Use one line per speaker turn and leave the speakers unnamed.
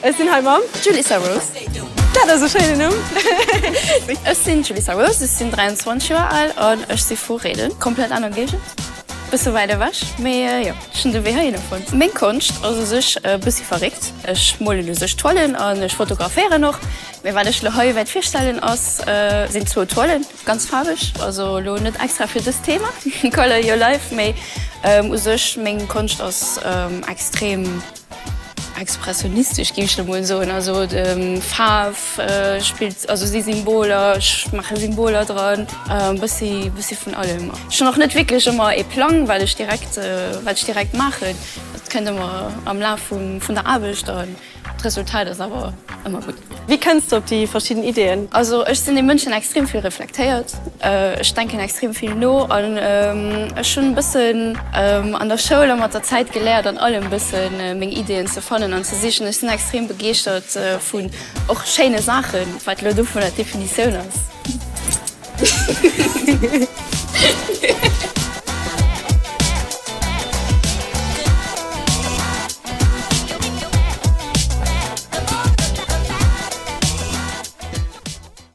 Ech sinn hei mam.
Julissa Rose.
Dat ass e schéinen Numm.
Ech sinn d'Julissa Rose, ech sinn 23 Joer al an ech si vu Réiden. Komplett aner Géigend, bësse wäit ewech, mee jo, ech hunn de Wee heihinner fonnt. Meng Konscht ass u sech e bëssi verréckt. Ech molen u sech Toilen an ech fotograféieren och. Mee wat ech elo hei wäert virstellen ass, sinn zwou Toilen, ganz faarweg, also elo net extra fir dëst Thema, Color your life, mee u sech meng Konscht ass extrem. Expressionistesch géif ech lo mol soen. Also Faarf spillt, also si Symboler, ech maache Symboler dran, bëssi bëssi vun allem. Ech hunn och net wierklech ëmmer ee Plang, wat ech direkt wat ech direkt maachen. Dat kënnt ëmmer am Laf vum vun der Aarbecht an d'Resultat ass awer ëmmer gutt.
Wéi kënns de op déi verschidden Ideeën?
Also ech sinn ee Mënsch deen extrem vill reflektéiert. Ech denken extrem vill no an ech hunn e bëssen an der Schoul a mat der Zäit geléiert an allem bëssen meng Ideeën ze fannen an ze sichen. Ech sinn extrem begeeschtert vun och schéine Saachen, wat elo dovunner d'Definitioun ass.